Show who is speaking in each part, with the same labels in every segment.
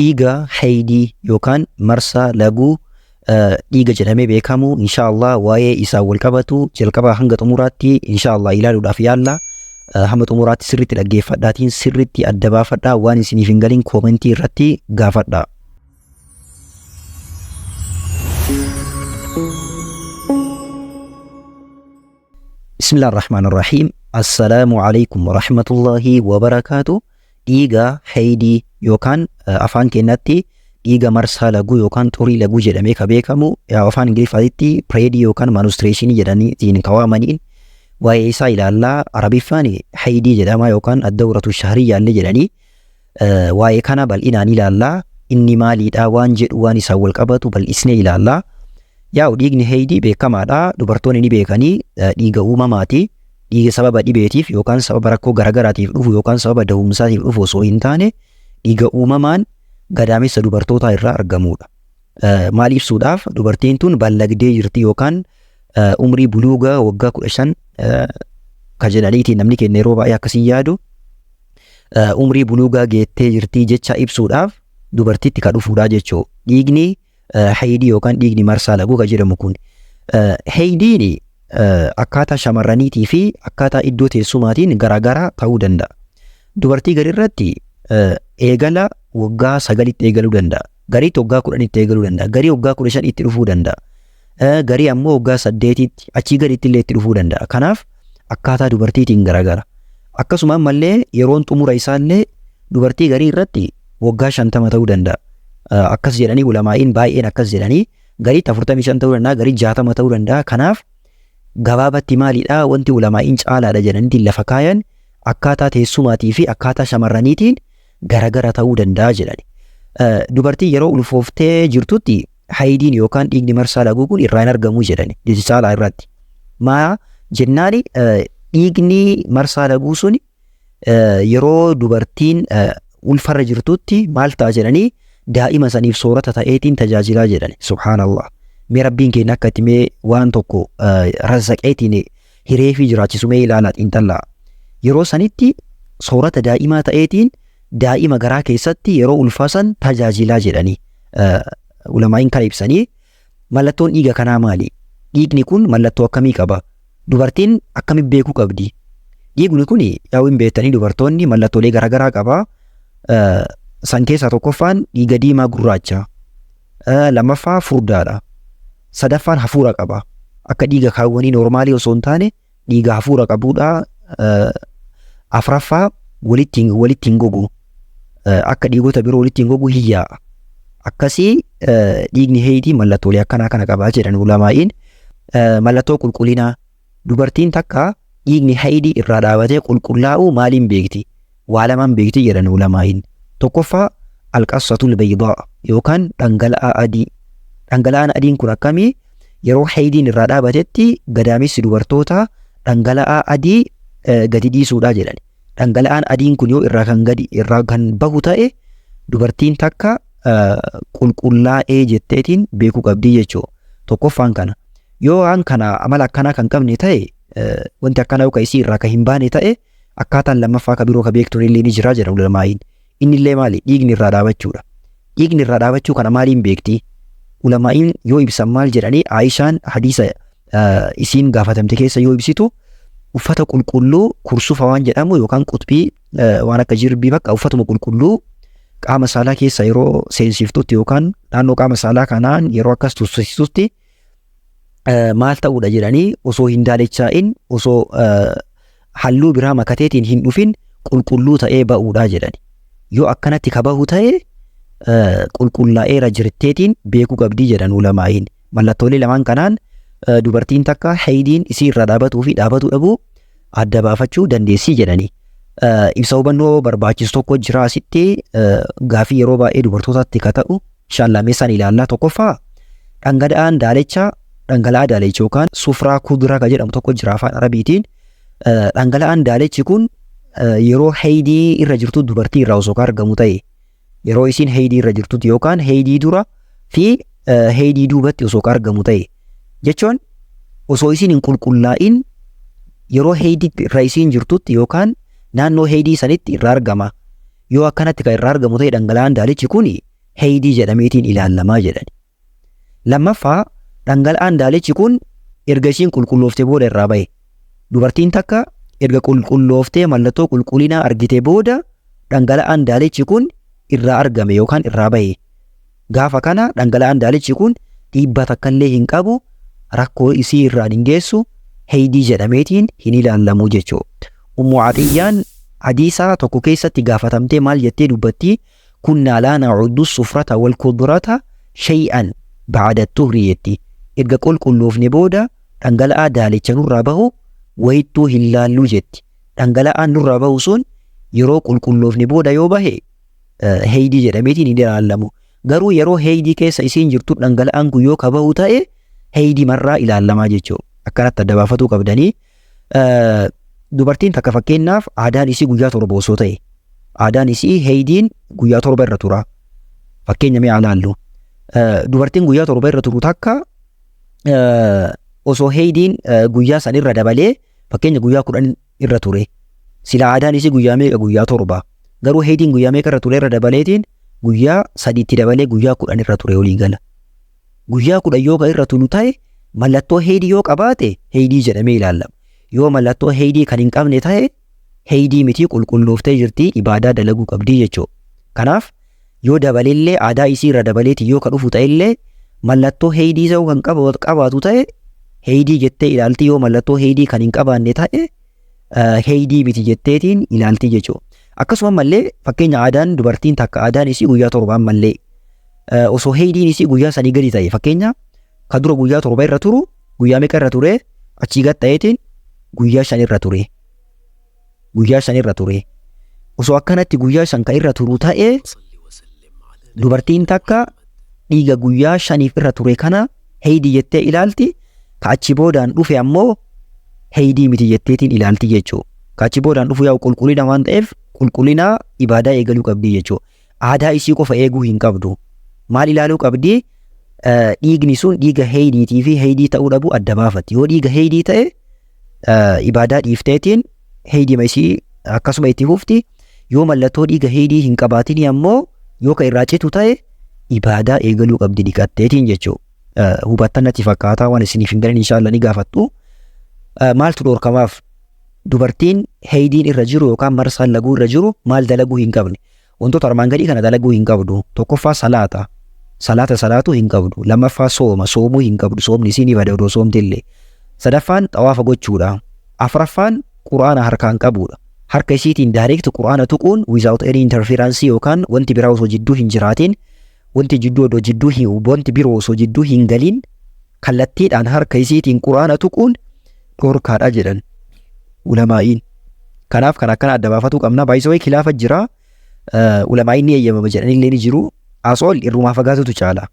Speaker 1: Dhiiga haydii yookaan marsaa laguu dhiiga jedhamee beekamu inshaallah waa'ee isaan wal qabatu jalqabaa hanga xumuraatti inshaallah ilaaluudhaaf yaalla. Hamma xumuraatti sirriitti dhaggeeffadhaatiin sirriitti adda baafadhaa waan isiniif hin galin koomentii irratti gaafadhaa. Bismillah ar-Rahmaan ar-Rahiim. Assalaamu alaikum wa rahmatullahi wa barakaatu. Dhiiga haydii yookaan afaan keenyatti dhiiga marsaa laguu yookaan xurii laguu jedhamee ka beekamu afaan Ingiliffaatitti pireedii yookaan manustireeshinii jedhaniitiin ka waamaniin waa'ee isaa ilaallaa. Arabiffaan haydii jedhama yookaan addawratu shahriyyaa illee jedhanii waa'ee kana bal'inaan ilaallaa. Inni maaliidha waan jedhu waan isaan wal qabatu bal'isnee ilaallaa. Yaa'u dhiigni haydii beekamaadha. Dubartoonni ni beekanii dhiiga uumamaati. Dhiiga sababa dhibeetiif yookaan sababa rakkoo garagaraatiif dhufu yookaan sababa dahumsaatiif dhufu osoo hin taane dhiiga uumamaan gadaamessa dubartootaa irraa argamudha. Maal ibsuudhaaf dubartiin tun ballagdee jirti yookaan umrii buluuga waggaa 15 ka jedhaniitiin namni keenya yeroo baay'ee akkasiin yaadu umrii buluugaa geettee jirti jecha ibsuudhaaf dubartitti ka dhufuudha jechuu. Dhiigni haydii yookaan dhiigni marsaa laguu ka jedhamu kun. Haydiin akkaataa shamarraniitii fi akkaataa iddoo teessumaatiin garaagaraa ta'uu danda'a. Dubartii garii irratti eegala waggaa 9tti eegaluu danda'a. Gariitti waggaa 10tti eegaluu danda'a. Garii waggaa 15tti dhufuu danda'a. Garii ammoo waggaa 8tti achii gaditti illee itti dhufuu danda'a. Kanaaf akkaataa dubartiitiin garaagara. Akkasuma ammallee yeroon xumura isaallee dubartii garii irratti waggaa 50 ta'uu danda'a. Akkas jedhanii ulamaa'iin baay'een akkas jedhanii gariitti 45 ta'uu danda'a, garii 60 ta'uu danda'a. Kanaaf gabaabatti maalidha wanti ulamaa'iin caalaadha jedhaniitiin lafa kaayan akkaataa teessumaatii fi akkaataa shamarraniitiin garagara ta'uu danda'a jedhani. Dubartiin yeroo ulfooftee jirtutti haydiin yookaan dhiigni marsaa laguu kun irraa hin argamu jedhani jechi caalaa irratti. Maa jennaani dhiigni marsaa laguu sun yeroo dubartiin ulfarra jirtutti maal ta'a jedhanii daa'ima saniif soorata ta'eetiin tajaajilaa jedhani. Subhaanallah. Mee rabbiin keenya akka itti mee waan tokko razzaqeetiin hiree fi jiraachisu mee ilaalaa xiinxallaa. Yeroo sanitti soorata daa'imaa ta'eetiin daa'ima garaa keessatti yeroo ulfaa san tajaajilaa jedhanii ulamaa'iin kana ibsanii mallattoon dhiiga kanaa maali? Dhiigni kun mallattoo akkamii qaba? Dubartiin akkamitti beekuu qabdi? Dhiigni kun yaa'u hin beektanii dubartoonni mallattoolee garaagaraa qaba. San keessaa tokkoffaan dhiiga diimaa gurraacha. Lammaffaa furdaadha. Sadaffaan hafuura qaba. Akka dhiiga kaawwanii noormaalii osoo hin taane dhiiga hafuura qabuudha. Afraffaa walitti hin gogu. Akka dhiigota biroo walitti hin gogu hin yaa'a. Akkasii dhiigni heeyitii mallattoolee akkanaa kana qabaa jedhan ulamaa'iin. Mallattoo qulqullinaa dubartiin takka dhiigni haydii irraa dhaabatee qulqullaa'uu maaliin beekti? Waa lamaan beekti jedhan ulamaa'iin. Tokkoffaa alqassatul baydaa yookaan dhangala'aa adii. Dhangala'aan adiin kun akkamii? Yeroo haydiin irraa dhaabatetti gadaamessi dubartootaa dhangala'aa adii gadi dhiisuudha jedhan. Dhangala'aan adiin kun yoo irraa kan gadi irraa kan bahu ta'e dubartiin takka qulqullaa'ee jetteetiin beekuu qabdii jechuudha. Tokkoffaan kana. Yoo waan kana amala akkanaa kan qabne ta'e wanti akkanaa yoo ka isii irraa ka hin baane ta'e akkaataan lammaffaa ka biroo ka beektuun illee ni jira jedha ulamaa'iin. Inni illee maali? Dhiigni irraa dhaabachuudha. Dhiigni irraa dhaabachuu kana maaliin beekti? Ulamaa'iin yoo ibsan maal jedhanii Aayishaan hadiisa isiin gaafatamte keessa yoo ibsitu uffata qulqulluu kursufa waan jedhamu yookaan qutbii waan akka jirbii bakka uffatuma qulqulluu qaama saalaa keessa yeroo seensiftutti yookaan naannoo qaama saalaa kanaan yeroo akkas tursiistutti maal ta'uudha jedhanii osoo hin daalechaa'in osoo halluu biraa makateetiin hin dhufin qulqulluu ta'ee ba'uudha jedhani. Yoo akkanatti ka bahu ta'e qulqullaa'eera jirteetiin beekuu qabdii jedhan ulamaa'iin. Mallattoolee lamaan kanaan dubartiin takka haydiin isii irraa dhaabatuu fi dhaabatuu dhabuu adda baafachuu dandeessii jedhani. Ibsa hubannoo barbaachisu tokko jira asitti gaafii yeroo baay'ee dubartootatti ka ta'u inshallah meeshaan ilaallaa. Tokkoffaa dhangala'aan daalecha dhangala'aa daalecha yookaan sufraa kuduraa ka jedhamu tokko jira afaan arabiitiin. Dhangala'aan daalechi kun yeroo haydii irra jirtu dubartii irraa osoo ka argamu ta'e yeroo isiin haydii irra jirtutti yookaan haydii dura fi haydii duubatti osoo ka argamu ta'e jechuun osoo isiin hin qulqullaa'in yeroo haydii irra isiin jirtutti yookaan naannoo haydii sanitti irraa argama. Yoo akkanatti kan irraa argamu ta'e dhangala'aan daalichi kun heeydii jedhameetiin ilaalamaa jedhan. Lammaffaa, dhangala'aan daalichi kun erga ishiin qulqullooftee booda irraa bahe. Dubartiin takka erga qulqullooftee mallattoo qulqullinaa argite booda dhangala'aan daalichi kun irraa argame yookaan irraa bahe. Gaafa kana dhangala'aan daalichi kun dhiibbaa takkallee hin qabu, rakkoo isii irraan hin geessu, heeydii jedhameetiin hin ilaallamu jechuudha. Ummu Axiyyaan hadiisa tokko keessatti gaafatamtee maal jettee dubbatti? "Kunnaa laa na'uddu sufrata wal kudrata shay'an ba'da tuhri" jetti. Erga qulqulloofne booda dhangala'aa daalicha nurraa bahu wayittuu hin laalluu jetti. Dhangala'aan nurraa bahu sun yeroo qulqulloofne booda yoo bahe heeydii jedhameetiin hin ilaallamu. Garuu yeroo heeydii keessa isiin jirtu dhangala'aan kun yoo ka bahu ta'e heeydii marraa ilaallamaa jechuudha. Akkanatti adda baafatuu qabdanii. Dubartiin takka fakkeenyaaf aadaan isii guyyaa 7 osoo ta'e, aadaan isii heeydiin guyyaa 7 irra tura. Fakkeenya mee ilaallu. Dubartiin guyyaa 7 irra turu takka osoo heeydiin guyyaa san irra dabalee, fakkeenya guyyaa 10 irra ture. Sila aadaan isii guyyaa meeqa? Guyyaa 7. Garuu heeydiin guyyaa meeqa irra ture? Irra dabaleetiin guyyaa 3tti dabalee guyyaa 10 irra ture olii gala. Guyyaa 10 yoo ka irra turu ta'e, mallattoo heeydii yoo qabaate heeydii jedhamee ilaalama. Yoo mallattoo heeydii kan hin qabne ta'e heeydii miti, qulqullooftee jirti, ibaadaa dalaguu qabdii jechuudha. Kanaaf yoo dabalellee, aadaa isii irra dabaleeti yoo ka dhufu ta'ellee, mallattoo heeydii ta'uu kan qabaatu ta'e heeydii jettee ilaalti, yoo mallattoo heeydii kan hin qabaanne ta'e heeydii miti jetteetiin ilaalti jechuudha. Akkasuma mallee fakkeenya aadaan dubartiin takka aadaan isii guyyaa 7 ammallee osoo heeydiin isii guyyaa sanii gadi ta'e, fakkeenya ka dura guyyaa 7 irra turu guyyaa meeqa irra ture? Achii gad ta'eetiin guyyaa 5 irra ture. Guyyaa 5 irra ture. Osoo akkanatti guyyaa 5 kan irra turu ta'e, dubartiin takka dhiiga guyyaa 5f irra ture kana heeydii jettee ilaalti, ka achi boodaan dhufe ammoo heeydii miti jetteetiin ilaalti jechuudha. Ka achi boodaan dhufu yaa'u qulqullina waan ta'eef qulqullina ibaadaa eegaluu qabdi jechuudha. Aadaa isii qofa eeguu hin qabdu. Maal ilaaluu qabdi? Dhiigni sun dhiiga heeydiitii fi heeydii ta'uu dhabuu adda baafatti. Yoo dhiiga heeydii ta'e ibaadaa dhiifteetiin heeydima isii akkasuma itti fufti. Yoo mallattoo dhiiga heeydii hin qabaatin ammoo, yoo ka irraa citu ta'e ibaadaa eegaluu qabdi dhiqatteetiin jechuudha. Hubattan natti fakkaataa, waan isiniif hin galin inshaallah ni gaafattu. Maaltu dhoorkamaaf? Dubartiin heeydiin irra jiru yookaan marsaan laguu irra jiru maal dalaguu hin qabne? Wantoota armaan gadii kana dalaguu hin qabdu. Tokkoffaa, salaata. Salaata salaatuu hin qabdu. Lammaffaa, sooma. Soomuu hin qabdu. Soomni isii ni bada odoo soomte illee. Sadaffaan, xawaafa gochuudha. Afuraffaan, quraana harkaan qabuudha. Harka isiitiin direct quraana tuquun without any interference yookaan wanti biraa osoo jidduu hin jiraatin, wanti jidduu odoo jidduu hin wanti biroo osoo jidduu hin galin kallattiidhaan harka isiitiin quraana tuquun dhorkaadha jedhan ulamaa'iin. Kanaaf kan akkana adda baafatuu qabna. Baay'isawee kilaafa jira. Ulamaa'iin ni eeyyamama jedhanillee ni jiru. Asool irrumaa fagaatutu caala.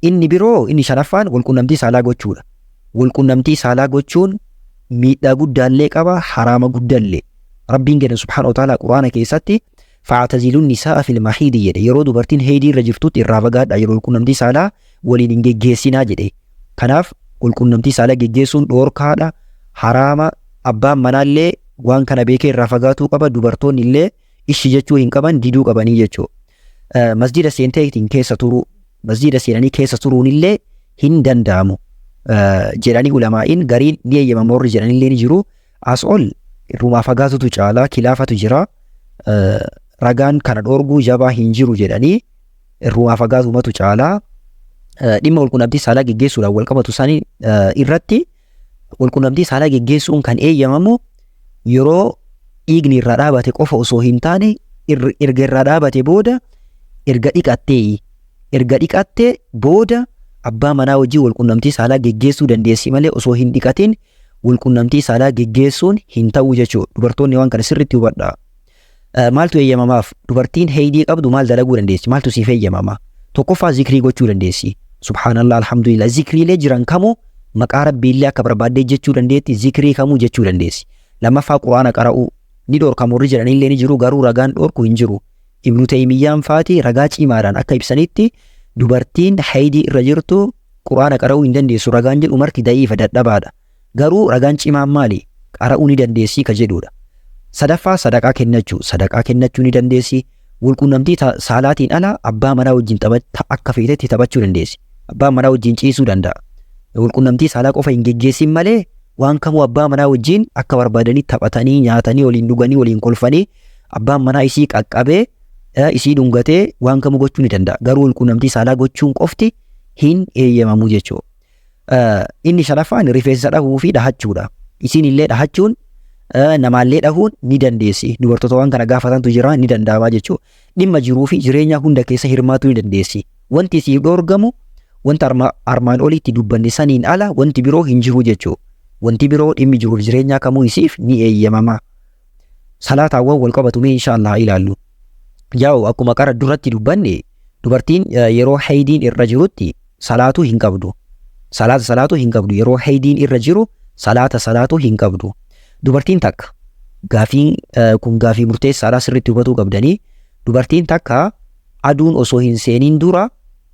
Speaker 1: Inni biroo inni shanaffaan walqunnamtii saalaa gochuudha. Walqunnamtii saalaa gochuun miidhaa guddaallee qaba, haraama guddaallee. Rabbiin kenna subhaanahu wa ta'ala quraana keessatti "فاعتزلوا النساء في المحيض" jedhe. Yeroo dubartiin heeydii irra jirtutti irraa fagaadha, yeroo walqunnamtii saalaa waliin hin geggeessinaa jedhe. Kanaaf walqunnamtii saalaa geggeessuun dhoorkaadha, haraama. Abbaan manaallee waan kana beekee irraa fagaatuu qaba, dubartoonni illee ishi jechuu hin qaban, diduu qabanii jechuudha. Masjida seenteetiin keessa turuu, masjida seenanii keessa turuun illee hin danda'amu jedhanii ulamaa'iin gariin ni eeyyamama warri jedhanillee ni jiru. As ol irrumaa fagaatutu caalaa, kilaafatu jira. Ragaan kana dhoorguu jabaa hin jiru jedhanii irrumaa fagaatumatu caalaa. Dhimma walqunnamtii saalaa geggeessuudhaan wal qabatu isaanii irratti, walqunnamtii saalaa geggeessuun kan eeyyamamu yeroo dhiigni irraa dhaabate qofa osoo hin taane, erga irraa dhaabate booda, erga dhiqattee, erga dhiqatte booda abbaa manaa wajjin walqunnamtii saalaa geggeessuu dandeessi malee osoo hin dhiqatin walqunnamtii saalaa geggeessuun hin ta'u jechuudha. Dubartoonni waan kana sirriitti hubadhaa. Maaltu eeyyamamaaf? Dubartiin heeydii qabdu maal dalaguu dandeessi? Maaltu siif eeyyamama? Tokkoffaa, zikrii gochuu dandeessi. Subhaanallah, alhamdulillah. Zikriilee jiran kamuu, maqaa rabbiillee akka barbaaddee jechuu dandeetti, zikrii kamuu jechuu dandeessi. Lammaffaa, quraana qara'uu. Ni dhorkamu warri jedhanillee ni jiru, garuu ragaan dhorku hin jiru. Ibnu Taymiyyaan faati ragaa cimaadhaan akka ibsanitti dubartiin heeydii irra jirtu quraana qara'uu hin dandeessu ragaan jedhu marti da'iifa, dadhabaadha. Garuu ragaan cimaan maali? Qara'uu ni dandeessii ka jedhudha. Sadaffaa, sadaqaa kennachuu. Sadaqaa kennachuu ni dandeessi. Walquunnamtii saalaatiin ala abbaa manaa wajjin akka feetetti taphachuu dandeessi. Abbaa manaa wajjin ciisuu danda'a. Walquunnamtii saalaa qofa hin geggeessin malee waan kamuu abbaa manaa wajjin akka barbaadanii taphatanii, nyaatanii, waliin dhuganii, waliin kolfanii, abbaan manaa isii qaqqabee, isii dhungatee waan kamuu gochuu ni danda'a. Garuu walquunnamtii saalaa gochuun qofti hin eeyyamamu jechuudha. Inni shanaffaan rifeensa dhahuu fi dhahachuudha. Isiin illee dhahachuun, namaallee dhahuun ni dandeessi. Dubartoota waan kana gaafatantu jira, ni danda'ama jechuudha. Dhimma jiruu fi jireenya hunda keessa hirmaatuu ni dandeessi. Wanti isiif dhoorgamu wanta armaan olitti dubbanne saniin ala wanti biroo hin jiru jechuudha. Wanti biroo dhimmi jiruuf jireenyaa kamuu isiif ni eeyyamama. Salaataawwan wal qabatu mee inshaallah ilaallu. Yaa'u, akkuma qara duratti dubbanne, dubartiin yeroo haydiin irra jirutti salaatuu hin qabdu. Salaata salaatuu hin qabdu. Yeroo haydiin irra jiru salaata salaatuu hin qabdu. Dubartiin takka, gaafiin kun gaafii murteessaadha, sirriitti hubatuu qabdanii. Dubartiin takka aduun osoo hin seeniin dura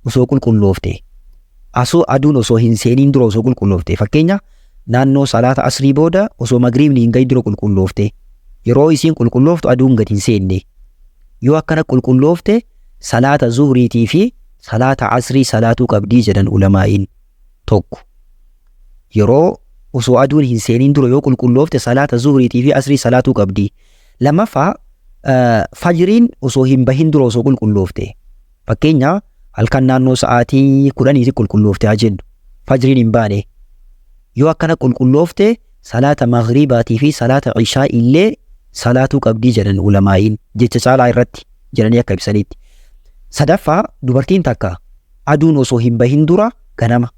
Speaker 1: osoo qulqulloofte. Asoo aduun osoo hin seeniin dura osoo qulqulloofte. Fakkeenya, naannoo salaata asrii booda osoo magriibni hin gahin dura qulqulloofte. Yeroo isiin qulqullooftu aduun gad hin seenne. Yoo akkana qulqulloofte, salaata zuhriitii fi salaata asrii salaatuu qabdii jedhan ulamaa'iin. Tokko, yeroo osoo aduun hin seeniin dura yoo qulqulloofte, salaata zuhriitii fi asrii salaatuu qabdi. Lammaffaa, fajriin osoo hin bahin dura osoo qulqulloofte. Fakkeenya, halkan naannoo sa'aatii 10tti qulqulloofte haa jennu. Fajriin hin baane. Yoo akkana qulqulloofte, salaata maghriibaatii fi salaata ishaa illee salaatuu qabdii jedhan ulamaa'iin, jecha caalaa irratti jedhanii akka ibsanitti. Sadaffaa, dubartiin takka aduun osoo hin bahin dura, ganama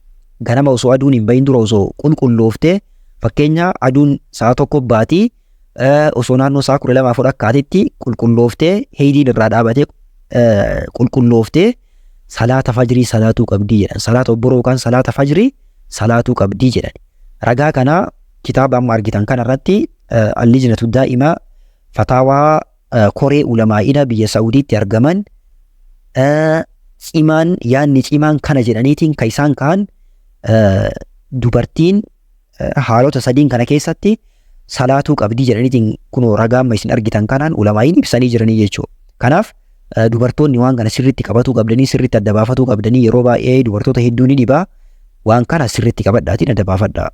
Speaker 1: ganama osoo aduun hin bahin dura osoo qulqullooftee, fakkeenya, aduun sa'a 1 baatii, osoo naannoo sa'a 12 fudhakkaatitti qulqullooftee, heeydiin irraa dhaabatee qulqullooftee, salaata fajrii salaatuu qabdii jedhan. Salaata obboroo yookaan salaata fajrii salaatuu qabdii jedhan. Ragaa kana kitaaba amma argitan kanarratti, Allijnatu Daa'ima Fataawaa, koree ulamaa'ina biyya Saa'udiitti argaman cimaan, yaadni cimaan kana jedhaniitiin kan isaan ka'an, dubartiin haalota sadiin kana keessatti salaatuu qabdii jedhaniitiin kunoo ragaa amma isin argitan kanaan ulamaa'iin ibsanii jiranii jechuudha. Kanaaf dubartoonni waan kana sirriitti qabatuu qabdanii, sirriitti adda baafatuu qabdanii. Yeroo baay'ee dubartoota hedduu ni dhibaa, waan kana sirriitti qabadhaatiin adda baafadhaa.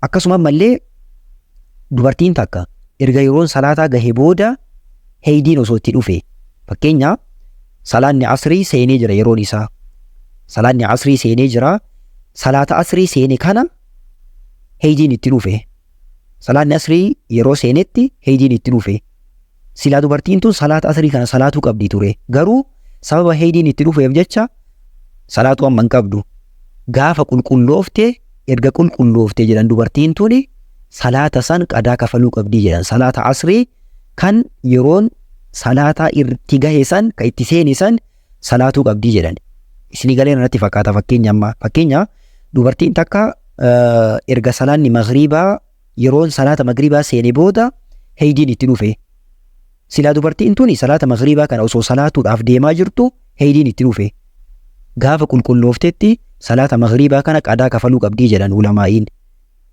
Speaker 1: Akkasuma ammallee dubartiin takka erga yeroon salaataa gahe booda heeydiin osoo itti dhufe, fakkeenya, salaanni asrii seenee jira, yeroon isaa salaanni asrii seenee jira, salaata asrii seene kana heeydiin itti dhufe. Salaanni asrii yeroo seenetti heeydiin itti dhufe. Silaa dubartiin tun salaata asrii kana salaatuu qabdi ture, garuu sababa heeydiin itti dhufeef jecha salaatuu amma hin qabdu. Gaafa qulqulloofte, erga qulqulloofte jedhan, dubartiin tuni salaata san qadaa kafaluu qabdii jedhan. Salaata asrii kan yeroon salaataa itti gahe san, kan itti seene san salaatuu qabdii jedhan. Isinii galeen irratti fakkaata. Fakkeenya ammaa, fakkeenya, dubartiin takka erga salaanni magriibaa, yeroon salaata magriibaa seene booda heeydiin itti dhufe. Silaa dubartiin tuni salaata magriibaa kana osoo salaatuudhaaf deemaa jirtu heeydiin itti dhufe. Gaafa qulqullooftetti salaata magriibaa kana qadaa kafaluu qabdii jedhan ulamaa'iin.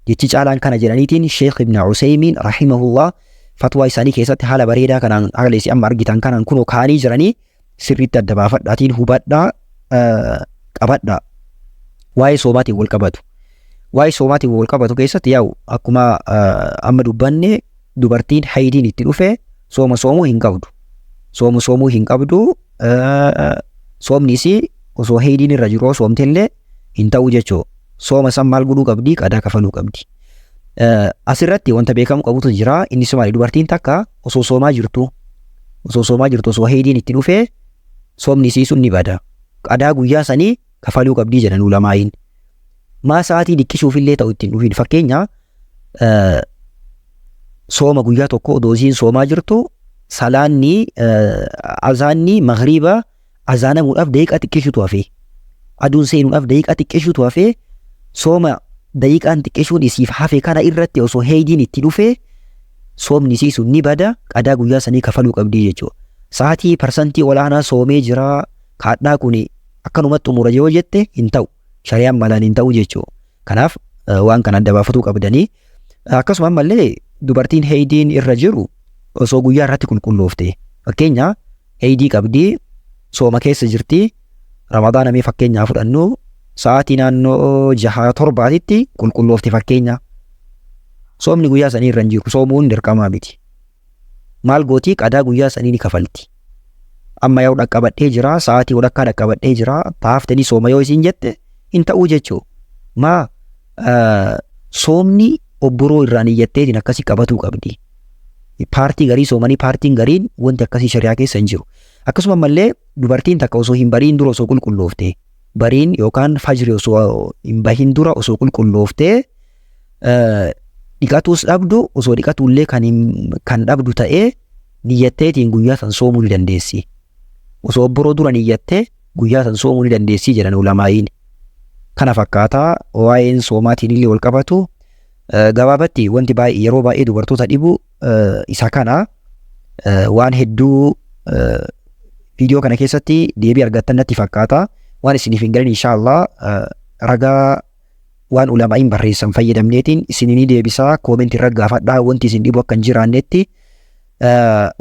Speaker 1: Jechi caalaan kana jedhaniitiin Sheekh Ibn Usaymiin rahimahullah fatwaa isaanii keessatti haala bareedaa kanaan, haala isin amma argitan kanaan kunoo kaanii jiranii, sirriitti adda baafadhaatiin hubadhaa, qabadhaa. Waa'ee soomaatiin wal qabatu. Waa'ee soomaatiin wal qabatu keessatti, yaa'u, akkuma amma dubbanne, dubartiin haydiin itti dhufe sooma soomuu hin qabdu. Sooma soomuu hin qabdu. Soomni isii osoo haydiin irra jiru soomtellee hin ta'u jechuudha. Sooma san maal godhuu qabdi? Qadaa kafaluu qabdi. Asirratti wanta beekamu qabutu jira. Innis maali? Dubartiin takka osoo soomaa jirtu osoo haydiin itti dhufee, soomni isii sun ni bada. Qadaa guyyaa sanii kafaluu qabdii jedhan ulamaa'iin. Maa sa'aatii dhiqqisuuf illee ta'u ittiin dhufin. Fakkeenya, sooma guyyaa tokko odoo isiin soomaa jirtu, salaanni azaanni magriiba azaanamuudhaaf daqiiqaa xiqqishutu hafee, aduun seenuudhaaf daqiiqaa xiqqishutu hafee, sooma daqiiqaan xiqqishuun isiif hafe kana irratti osoo heeydiin itti dhufee, soomni isii sun ni bada, qadaa guyyaa sanii kafaluu qabdii jechuudha. Sa'aatii parsantii olaanaa soomee jira, kaadhaa kun akkanumatti xumura yoo jette, hin ta'u. Shari'aan malaan hin ta'u jechuudha. Kanaaf waan kana adda baafatuu qabdanii. Akkasuma ammallee Dubartiin heeydiin irra jiru osoo guyyaa irratti qulqulloofte, fakkeenya heeydii qabdii, sooma keessa jirti, Ramadaana mee fakkeenyaa fudhannu, sa'aatii naannoo jaha torbaatitti qulqulloofte fakkeenya, soomni guyyaa sanii irra hin jiru, soomuun dirqamaa miti. Maal gootii? Qadaa guyyaa sanii ni kafalti. Amma yoo dhaqqabadhee jira, sa'aatii walakkaa dhaqqabadhee jira, taaftanii sooma yoo isiin jette hin ta'uu jechuu. Maa soomni obboroo irraan iyyatteetiin akkasii qabatuu qabdi. Paartii garii soomanii paartiin gariin wanti akkasii shari'aa keessa hin jiru. Akkasuma ammallee dubartiin takka osoo hin bariin dura osoo qulqulloofte, bariin yookaan fajri osoo hin bahin dura osoo qulqulloofte, dhiqatuus dhabdu, osoo dhiqatuullee kan dhabdu ta'ee, niyyatteetiin guyyaa san soomuu ni dandeessi. Osoo obboroo dura niyyattee guyyaa san soomuu ni dandeessi jedhan ulamaa'iin. Kana fakkaataa waa'een soomaatiin illee wal qabatu. Gabaabatti wanti baay'ee yeroo baay'ee dubartoota dhibu isa kana. Waan hedduu viidiyoo kana keessatti deebii argattan natti fakkaata. Waan isiniif hin galin inshaallah ragaa waan ulamaa'iin barreessan fayyadamneetiin isinii deebisaa. Koomentii irra gaafadhaa wanti isin dhibu akka hin jiraannetti.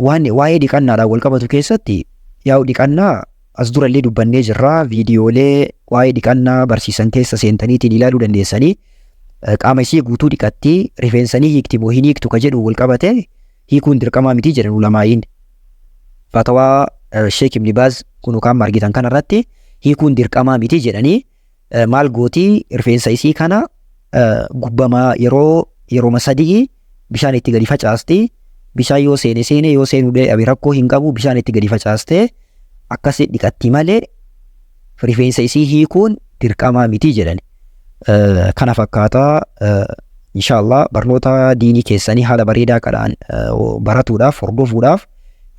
Speaker 1: Waan waa'ee dhiqannaadhaan wal qabatu keessatti, yaa'u dhiqannaa as durallee dubbannee jirra, viidiyoolee waa'ee dhiqannaa barsiisan keessa seentaniitiin ilaaluu dandeessanii. Qaama isii guutuu dhiqatti, rifeensanii hiikti moo hin hiiktu ka jedhu wal qabate, hiikuun dirqamaa miti jedhan ulamaa'iin. Fatawaa Sheek Ibn Baaz kun kan argitan kanarratti hiikuun dirqamaa miti jedhanii. Maal gooti? Rifeensa isii kana gubbamaa yeroo yerooma sadii bishaan itti gadi facaasti. Bishaan yoo seene seene, yoo seenuu dhabe rakkoo hin qabu. Bishaan itti gadi facaastee akkasi dhiqatti malee rifeensa isii hiikuun dirqamaa miti jedhan. Kana fakkaataa inshaallah barnoota diinii keessanii haala bareedaa kadhaan baratuudhaaf, hordofuudhaaf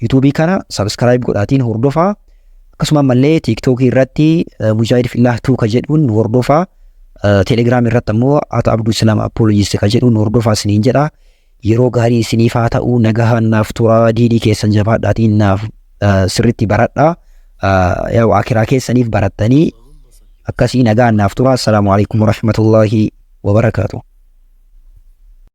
Speaker 1: yuutuubii kana subscribe godhaatiin hordofaa. Akkasuma ammallee tiiktookii irratti Mujaahid Fillaah tuu ka jedhuun nu hordofaa. Teelegiraam irratti ammoo @AbduIslamApologist ka jedhuun nu hordofaa isiniin jedha. Yeroo gaarii isiniif haa ta'u, nagahaan naaf turaa, diinii keessan jabaadhaatiin naaf sirritti baradhaa. Yaa akiraa keessaniif barattanii akkasii nagaan naaf tura. Assalaamu alaikum warahmatullaahi wabarakaatu.